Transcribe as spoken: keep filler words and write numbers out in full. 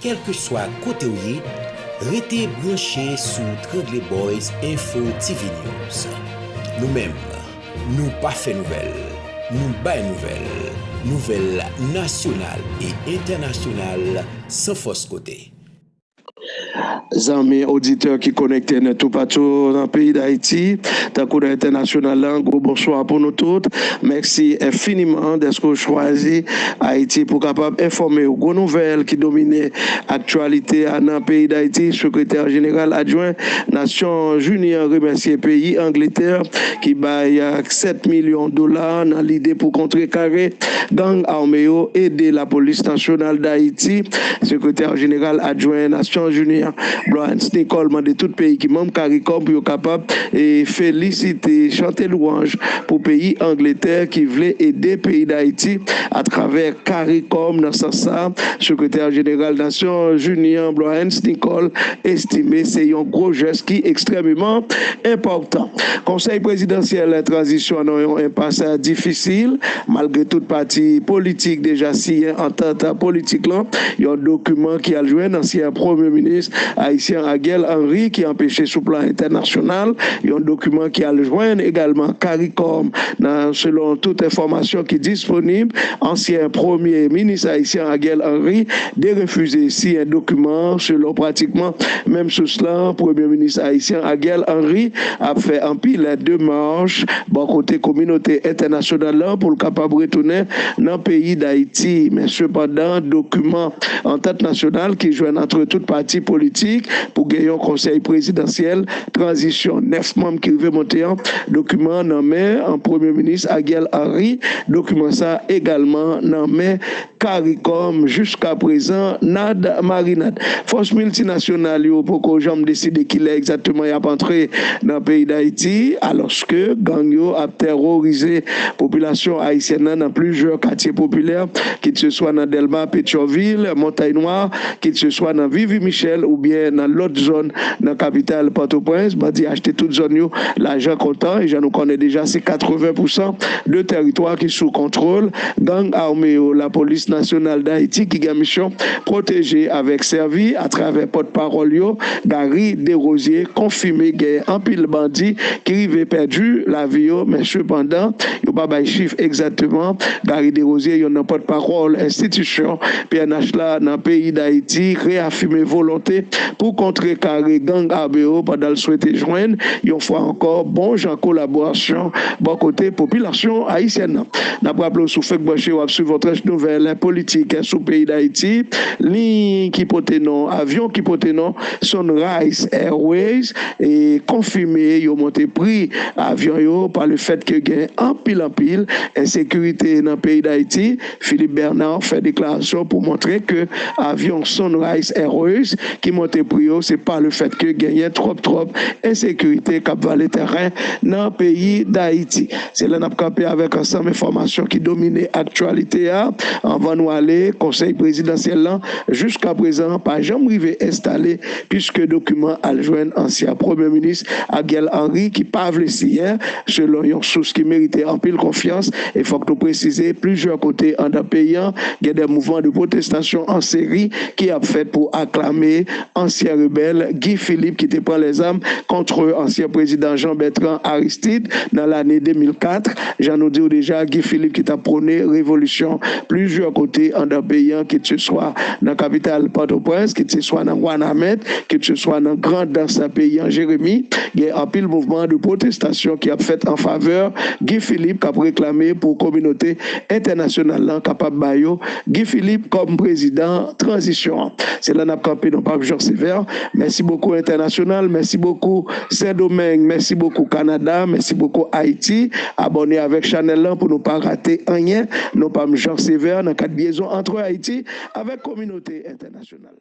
Kèlkeswa kote w ye, rete branche sou Trangle Boyz Info T V News. Nou menm, nou pa fè nouvèl, nou bay nouvèl. Nouvèl nasyonal e entènasyonal san fòs kote. Zanmi oditè ki konekte nou toupatou nan peyi Dayiti, tankou nan entènasyonal la, gwo bonswa pou nou tout. Mèsi enfiniman dèske w chwazi Ayiti pou kapab enfòme w. Gwo nouvèl ki domine aktyalite a nan peyi Dayiti, Sekretè Jeneral Adjwen Nasyonzini an remèsye peyi Angletè ki bay sèt milyon dola nan lide pou kontrekare gang ame yo, ede Lapolis Nasyonal Dayiti. Sekretè Jeneral Adjwen Nasyonzini an, Lawrence Nicole, mande tout peyi ki manm CARICOM pou yo kapab e felisite, chante lwanj pou peyi Angletè ki vle ede peyi Dayiti atravè CARICOM. Nan sans sa, Sekretè Jeneral Nasyonzini an, Lawrence Nicole, estime se yon gwo jès ki ekstrèmeman enpòtan. Konsèy prezidansyèl tranzisyon nan yon enpas difisil, malgre tout pati politik deja siyen antant politik lan, yon dokiman ki al jwenn ansyen premye minis ayisyen Ariel Henry ki anpeche sou plan entènasyonal, yon dokiman ki al jwenn egalman CARICOM. Nan, selon tout enfòmasyon ki disponib, ansyen premye minis ayisyen Ariel Henry derefize siyen dokiman an. Selon pratikman menm sous lan, premye minis ayisyen Ariel Henry ap fè anpil demach bò kote kominote entènasyonal lan pou l kapab retounen nan peyi Dayiti. Men sepandan, dokiman antant nasyonal ki jwenn antre tout pati politik pou gen yon konsèy prezidansyèl tranzisyon nèf manm ki rive monte an, dokiman an nan men an premye minis Ariel Henry. Dokiman sa egalman nan men CARICOM jiska prezan, nad marinad. Fòs miltinasyonal yo poko janm deside kilè egzakteman y ap antre nan peyi Dayiti, alòske gang yo ap tèworize popilasyon ayisyèn nan nan plizyè katye popilè, kit se swa nan Dèlma, Petyonvil, Montay Nwa, kit se swa nan Vivi Michèl oubyen nan lòt zòn nan kapital Pòtoprens. Bandi achte tout zòn yo lajan kontan, e jan nou konnen deja, se katreven pousan de tèritwa ki sou kontwòl gang ame yo. Lapolis Nasyonal Dayiti ki gen misyon pwoteje avèk sèvi atravè pòtpawòl yo, Gary Desrosiers, konfime gen anpil bandi ki rive pèdi lavi yo, men sepandan, yo pa bay chif egzakteman. Gary Desrosiers, youn nan pòtpawòl enstitisyon P N H la nan peyi Dayiti, reyafime volonte pou kontrekare gang ame yo pandan l swete jwenn yon fwa ankò bon jan kolaborasyon bò kote popilasyon ayisyèn nan. N ap raple w, si w fèk branche, w ap swiv yon tranch nouvèl politik sou peyi Dayiti. Liy ki pote non, avyon ki pote non Sunrise Airways, e konfime yo monte pri avyon yo pa le fèt ke gen anpil, anpil ensekirite nan peyi Dayiti. Philippe Bernard fè deklarasyon pou montre ke avyon Sunrise Airways ki monte pri yo, se pa le fèt ke genyen twòp, twòp ensekirite k ap vale tèren nan peyi Dayiti. Se la n ap kanpe avèk ansanm enfòmasyon ki domine aktyalite a. Anvan nou ale, konsèy prezidansyèl lan, jiska prezan, pa janm rive enstale, piske dokiman al jwenn ansyen premye minis Ariel Henry, ki pa vle siyen, selon yon sous ki merite anpil konfyans. E fòk nou presize, plizyè kote anndan peyi an, gen de mouvman de pwotestasyon an seri ki ap fèt pou aklame ansyen rebèl Guy Philippe, ki te pran lèzam kont ansyen prezidan Jean Bertrand Aristide nan lane de mil kat. Jan nou di w deja, Guy Philippe ki t ap pwone revolisyon plizyè kote anndan peyi an, kit se swa nan kapital Pòtoprens, kit se swa nan Wanament, kit se swa nan Grandans peyi an, Jeremi. Gen anpil mouvman de pwotestasyon ki ap fèt an favè Guy Philippe, k ap reklame pou kominote entènasyonal lan kapab ba yo Guy Philippe kòm prezidan tranzisyon an. Se la n ap kanpe, non pa m Jean Sévère. Mèsi bokou entènasyonal, mèsi bokou Sendomeng, mèsi bokou Kanada, mèsi bokou Ayiti. Abòne avèk chanèl lan pou nou pa rate anyen. Non pa m Jean Sévère nan kad lyezon antre Ayiti avèk kominote entènasyonal.